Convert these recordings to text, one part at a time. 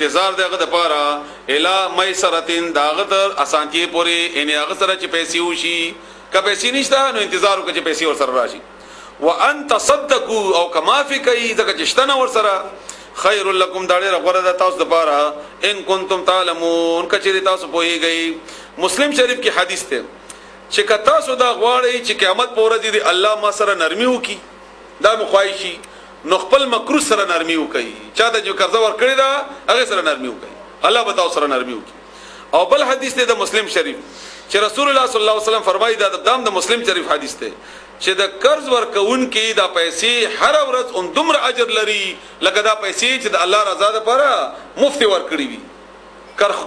انتظار دغه د پاره الی میسرتین داغه تر اسانتی پوری، یعنی هغه سره چې پیسې وشي. که پیسې نشته نو انتظار وکړي چې پیسې ور سره راشي. وان تصدقوا، او کما فی کوي ځکه چې شته نه ور سره، خیر لکم، دا ډېره غوره ده تاسو دپاره، ان کنتم تعلمون، که چېرې تاسو پوهېږئ. مسلم شریف کې حدیث دی چې که تاسو دا غواړئ چې قیامت په ورځ دې الله ما سره نرمي وکړي، دا مو خواهش شي، نو خپل مکروه سره نرمي وکړئ. چاته چې قرضه ورکړې ده هغې سره نرمي وکړئ، الله به تاسو سره نرمي وکړي. او بل حدیث دی د مسلم شریف چې رسول الله صلی الله علیه وسلم فرمایي، دا د دام د مسلم شریف حدیث دی، چې د قرض ورکوونکي دا پیسې هره ورځ هم دومره اجر لري لکه دا پیسې چې د الله رضا لپاره مفتې ورکړي وي،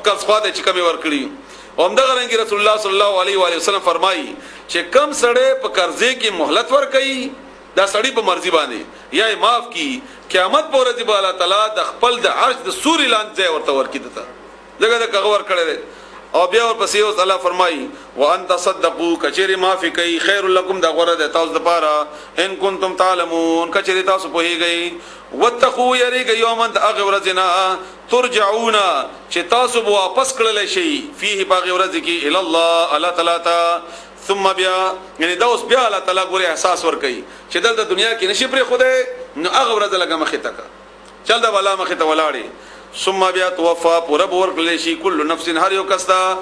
قرض خوا ته چې کمې ورکړي. او همدغه رنګ رسول الله صلی الله علیه وآله وسلم فرمایي چې کم سړی په قرضې کې مهلت ورکوي، دا سړی په مرضی باندې یا یې معاف کړي، قیامت په ورځ به الله تعالی د خپل د عرش د سوري لاندې ځای ورته ورکړي ده ته، ځکه د هغه ورکړی دی. او بیا ورپسې اوس الله فرمایي وان تصدقوا، کچېرې معافي کوي، خیر لکم، دا غوره ده تاسو دپاره، ان کنتم تعلمون، کچېرې تاسو پوهېږئ. واتقوا، یریږئ یوما، د هغې ورځې نه، ترجعون، چې تاسو به واپس کړلی شئ، فیه، په هغې ورځې کې، الی الله، الله تعالی ته. ثم بیا، یعنی دا اوس بیا الله تعالی ګورې احساس ورکوي چې دلته دنیا کې نشي پرېښودی، نو هغه ورځ لږه مخې ته که چل دا به الله مخې ته ولاړې. ثم بیا توفا، پوره به ورکړلی شي، کل نفس، هر یو کس ته،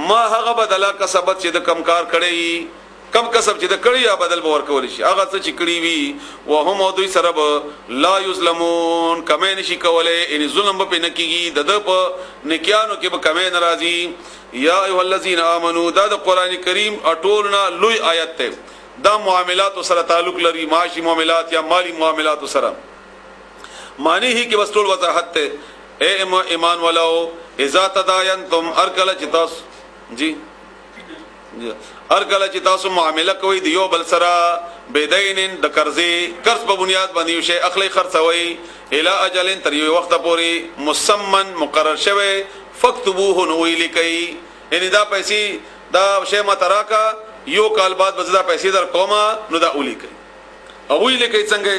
ما، هغه بدله، کسبت، چې د کم کار کړی، کم کسب چې د کړی یا بدل به ورکول شي هغه څه چې کړی وي. وهم، او دوی سره به، لا یظلمون، کمی نشي کولی، یعنی ظلم به پې نه کېږي، د ده په نکیانو کې به کمی نه راځي. یا ایها الذین آمنو، دا د قرآن کریم ټولو نه لوی آیت دی. دا معاملاتو سره تعلق لري، معاشي معاملات یا مالی معاملاتو سره، معنی هی کې بس ټول وضاحت دی. اے ایمان ولو، اذا تداینتم، هر کله چې تاسو جی هر کله چې تاسو معامله کوئ د یو بل سره، بدین، د قرضې، قرض په بنیاد باندې یو شی اخلي خرڅوي، الی اجل، تر یو وخت پورې، مسمن، مقرر شوی، فاکتبوه، نو ویې لیکئ. یعنی دا پیسې، دا شی ما ته راکړه، یو کال بعد به زه دا پیسې در کوم، نو دا ولیکئ. او ویې لیکئ څنګه؟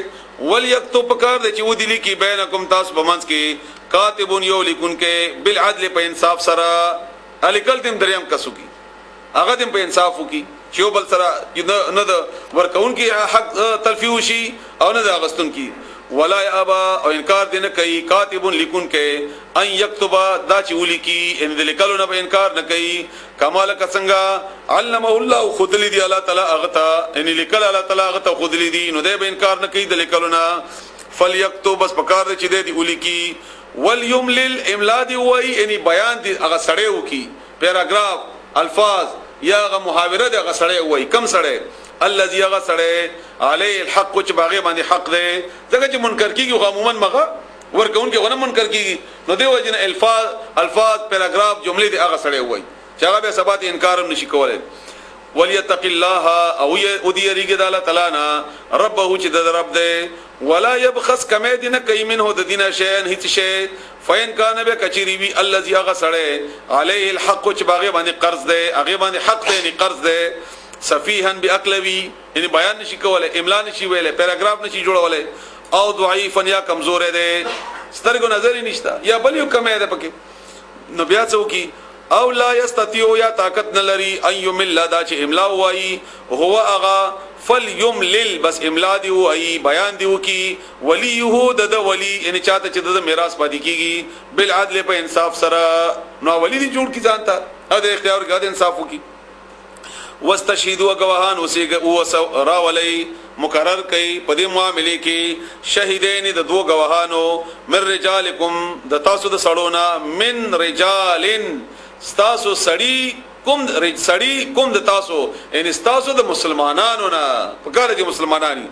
ولیکتب، پکار دی چې ودې لیکي، بینکم، تاسو په منځ کې، کاتبون، یو لیکونکی، بالعدل، په انصاف سره. لیکل دې هم دریم کس وکړي، هغه دې په انصاف وکړي چې یو بل سره نه د ورکوونکي حق تلفي وشي او نه د اغستونکي. ولا یابا، او انکار دې نه کوي، کاتب، لیکونکی، ان یکتب، دا چې ولیکي، ان د لیکلو نه به انکار نه کوي، کما، لکه څنګه، علمه الله، ښودلي دي الله تعالی هغه ته، یعنی لیکل الله تعالی هغه ته ښودلي دي، نو دی به انکار نه کوي د لیکلو نه. فلیکتب، بس پکار دی چې دی دې ولیکي. ولیملل، املا دی وایي، یعنی بیان دی هغه سړی وکړي، پیراګراف، الفاظ یا هغه محاوره دی هغه سړی وایي. کم سړی؟ الذي، هغه سړی، علیه الحق، چې په هغې باندې حق دی. ځکه چې منکر کېږي خو عموما مغه ورکوونکي خو نه منکر کېږي، نو دې وجې نه الفاظ، پیراګراف، جملې دې هغه سړی وایي چې هغه بیا سبا ته انکار هم نشي کولی. وليتق الله، او ودې یریږي د الله تعالی نه، ربه، چې د رب دی. ولا يبخس، کمی دې نه کوي، منه، د دینه، شیئا، هیڅ شی. فین کان، به کچری وی، الذي، هغه سړی، علیه الحق، چې باغې باندې قرض دی، هغه باندې حق دی، یعنی قرض دی، سفیها، بې عقله وي، یعنی بیان نشي کولای، املا نشي ویلی، پیراګراف نشي جوړولی، او ضعیفا، یا کمزوری دی، سترګو نظر نشته، یا بل یو کمی دی پکې، نو بیا څه وکړي؟ او لا یستطيع، یا طاقت نه لري، ان یمل، دا چې املا وایي، هو، هغه، فلیملل، بس املا دی وایي، بیان دی وکي، ولیه، د د ولی، یعنی چاته چې د میراث پاتې کیږي، بالعدل، په انصاف سره. نو ولی دی جوړ کی ځان ته او د اختیار کې انصاف وکي. واستشهدوا، گواهان اوسېږي او راولي، مقرر کړي په دې معاملې کې، شهیدین، د دوو گواهانو، من رجالکم، د تاسو د سړو، من رجالن، ستاسو سړی، کوم سړی، کوم د تاسو، یعنی ستاسو د مسلمانانو نه پکاره دي مسلمانانی.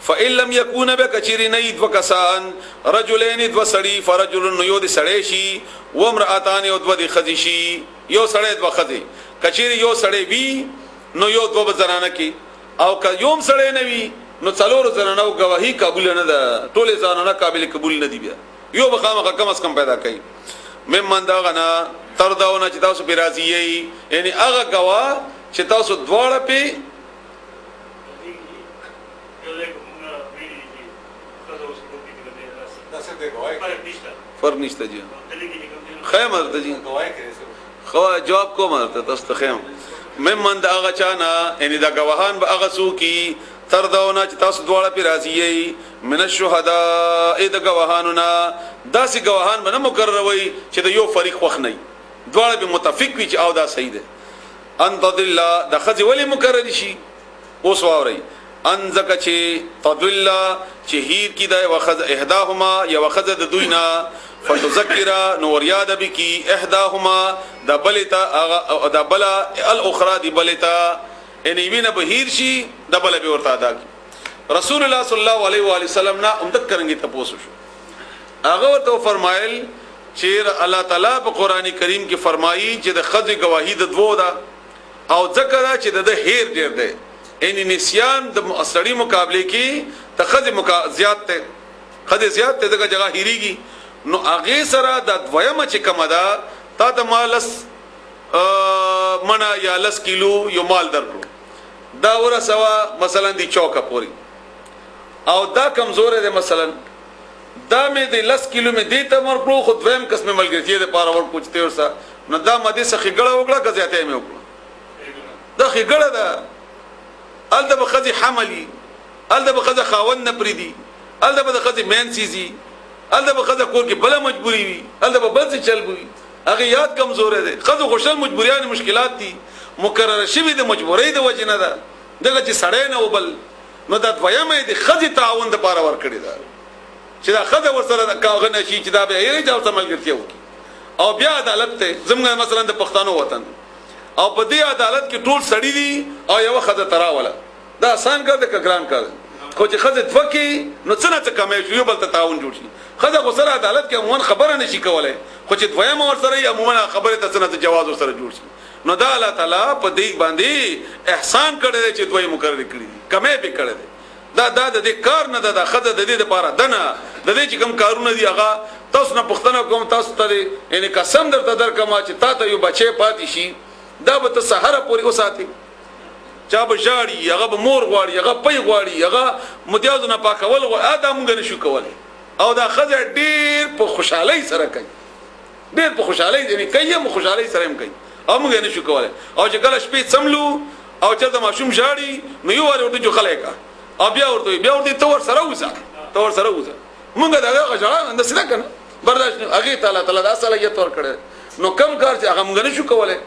فإن لم يكون، به کچری نه دو کسان، رجلین، دو سړی، فرجل، یو د سړی شي، وامرأتان، او دو د ښځې شي. یو سړی، دو ښځې. کچری یو سړی وي نو یو دو زنانه کی، او که یوم سړی نه وي نو څلور زنانه گواهی قبول نه ده، ټول زنانه قابل قبول نه دي، بیا یو به خامخا کم از کم پیدا کوي. ممن، دا غنا، ترضونه، چې تاسو پرې راضي یئ، یعنی هغه ګواه چې تاسو دواړه پې یو ځای کې مونږ ویلي دي چې ښځه اوس کور کې د راسي دا څه دی ګواهی فرق نشته. فرق نشته جی. خیر مرته جی، خو جواب کوم درته تاسو ته. خیم ممن د هغه چانا، یعنی دا گواهان به هغه څوک تر داونه چې تاسو دواړه پی راضی یئ، من الشهداء، د گواهانو نه. داسې گواهان به نه مقرروي چې د یو فریق خوښ نه، دواړه به متفق وي چې او دا صحیح ده. ان تضل، د خځې ولې مقرر شي؟ اوس واورئ. ان زکه چې تضل، چې هیر کی دا وخذ احداهما، یا وخذ د دوی نه، فتذکر، نو ور یاد بکی، احداهما د بلتا د بلا، الاخرى دی بلتا، ان وینه به هیر شي د بل به ورته ادا کی. رسول الله صلی الله علیه و علیه وسلم نه هم دکرنګي تاسو شو، هغه ورته فرمایل چې الله تعالی په قران کریم کې فرمایي چې د خځې گواهی د دوو ده، او ځکه دا چې د هیر ډیر دی، یعنی نسیان د سړی مقابله کې د خځې زیات دی، خځې زیات دی، دغه جګه هیریږي. نو هغه سره د دویمه چې کومه ده، تا ته مالس منا یا لس کیلو یو مال درکړو، دا ورسوا مثلا دی چوکه پوری، او دا کمزور دی، مثلا دا مې د لس کیلو مې دی ته ورکړو، خو دویم کس مې ملګرتیا د پاره ورکړو چې ورسه، نو دا مده څخه ښېګړه وکړه که زیاته مې وکړه؟ دا ښېګړه ده. هلته به ښځې حملي، هلته به ښځه خاوند نه پرېږدي، هلته به د ښځې مین سیزي، هلته به ښځه کور کې بله مجبوري وي، هلته به بل څه چل وي. هغه یاد کمزوری دی. ښځو خو شل مجبوریانې مشکلات دي مقرره شوي، د مجبورۍ د وجې نه ده، دغه چې سړی نه وبل. نو دا دویمه یې د ښځې تعاون دپاره ورکړې ده چې دا ښځه ورسره کاغه نه شي چې دا بیا یې چې ورسره ملګرتیا وکړي. او بیا عدالت دی زموږ مثلا د پښتنو وطن، او په دې عدالت کې ټول سړي دي او یوه ښځه ته راوله، دا اسان کار دی که ګران کار دی؟ خو چې ښځې دوه کې نو څه نه څه کمی شي، یو بل ته تعاون جوړ شي. ښځه خو سره عدالت کې عموما خبره نه شي کولی، خو چې دویمه ورسره یې عموما خبرې ته څه نه څه جواز ورسره جوړ شي. نو دا الله تعالی په دې باندې احسان کړی دی چې دوی مقرر کړي دي، کمی پې کړی دی. دا د دې کار نه ده، دا ښځه د دې دپاره ده نه، د دې چې کوم کارونه دي هغه تاسو نه پوښتنه کوم. تاسو ته یعنی قسم درته درکم چې تا ته یو بچی پاتې شي، دا به ته سحره پورې وساتې، چا به ژاړي، هغه به مور غواړي، هغه پی غواړي، هغه متیازو نه پاکول غواړي، دا مونږ نشو کولی. او دا ښځه ډېر په خوشحالۍ سره کوي، ډېر په خوشحالۍ، یعنی کوي هم خوشحالۍ سره هم کوي، او مونږ یې نشو کولی. او چې کله شپې څملو او چېرته ماشوم ژاړي، نو یو وار ورته چې غلی کا، او بیا ورته ته ورسره وځه، ته ورسره وځه. مونږ د هغه ژړا داسې ده که نه برداشت نه، هغې ته الله تعالی دا صلاحیت ورکړی. نو کم کار چې هغه مونږ نشو کولی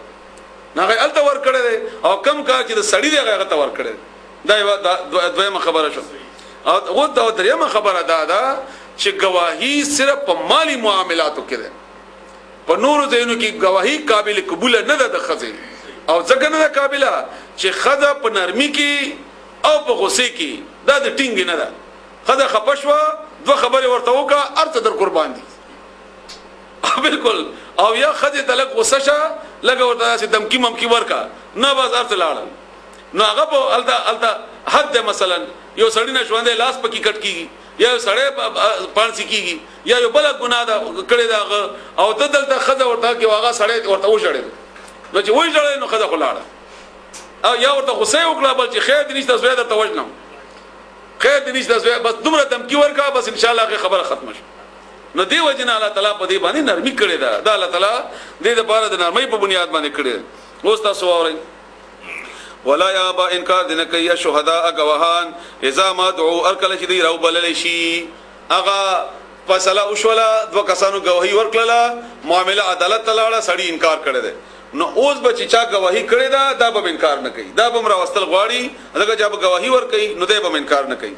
نو هغه هلته ورکړی دی، او کم کار چې د سړي دی هغه هغه ته ورکړی دی. دا یوه دویمه خبره شو. او دا درېیمه خبره دا ده چې ګواهي صرف په مالي معاملاتو کې ده، په نورو ځایونو کې ګواهي قابل قبول نه ده د ښځې. او ځکه نه ده قابله چې ښځه په نرمي کې او په غصې کې دا د ټینګې نه ده. ښځه خفه شوه، دوه خبرې ورته وکړه، هر څه در قربان دي بالکل. او یا ښځې ته لږ غوسه شه، لږه ورته داسې دمکي ممکي ورکړه، نه بس هر څه لاړل. نو هغه په هلته حد دی. مثلا یو سړي نه ژوندی لاس پکې کټ کېږي، یا یو سړی پانسي کېږي، یا یو بله ګناه ده کړې ده هغه، او ته دلته ښځه ورته کې هغه سړی ورته وژړېد، نو چې وژړېد نو ښځه خو لاړه. او یا ورته غوسه یې وکړه، بل چې خیر دې نشته زوی درته وژنم، خیر دې نشته زوی، بس دومره دمکي ورکړه، بس انشاءالله هغې خبره ختمه شوه. نو دی وجه نه الله تعالی په دې باندې نرمي کړې ده، دا الله تعالی دې لپاره د نرمۍ په بنیاد باندې کړې ده. اوس تاسو واورئ. ولا یابا، انکار دې نه کوي شهدا گواهان، اذا ما دعو، هر کله چې دی راو بلل شي. هغه فیصله وشوله، دوه کسانو گواهی ورکړله، معامله عدالت ته لاړه، سړي انکار کړی دی. نو اوس به چې چا گواهی کړې ده دا به انکار نه کوي، دا به هم راوستل غواړي، ځکه چې به گواهی ورکوي نو دی به هم انکار نه کوي.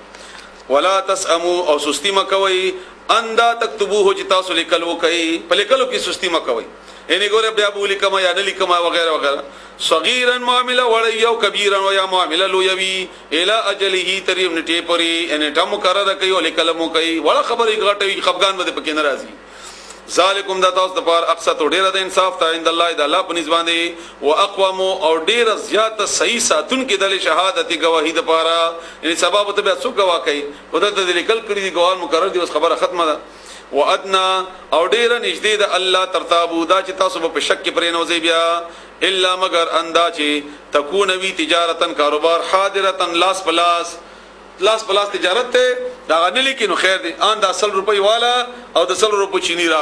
ولا تسأمو، او سستی مکوئ، ان دا تکتبوه، چې تاسو لیکل وکئ، په لیکلو کې سستی مکوئ، یعنی ګوره بیا به ولیکم یا نه لیکم وغیرہ وغیرہ. صغیرا معامله وړی او کبیرا او یا معامله لوی وي، الی اجله، تر یو نټې پورې، یعنی ټه مقرره کوي او لیکل مو کوي. وړه خبرې غټه وي، خفګان به پکې ناراضي. ذالکم، دا تاسو د پاره، اقسط، ډیره د انصاف ته، عند الله، د الله په نس باندې، او اقوام، او ډیره زیات صحیح ساتون کې د شهادت گواهی د پاره. یعنی سبب ته بیا څوک گواه کوي؟ او د لیکل کړي دي، گواهان مقرر دي، اوس خبره ختمه ده. وادنا، او ډیره نږدې ده الله ترتابو، دا چې تاسو په شک کې پرې نوځي بیا، الا مگر اندا چې تکون وی تجارتن، کاروبار، حاضرتن، لاس پلاس، لاس پلاس تجارت ته، دا غنلی کې نو خیر دی، ان دا 100 روپۍ والا او د 100 روپو چینی را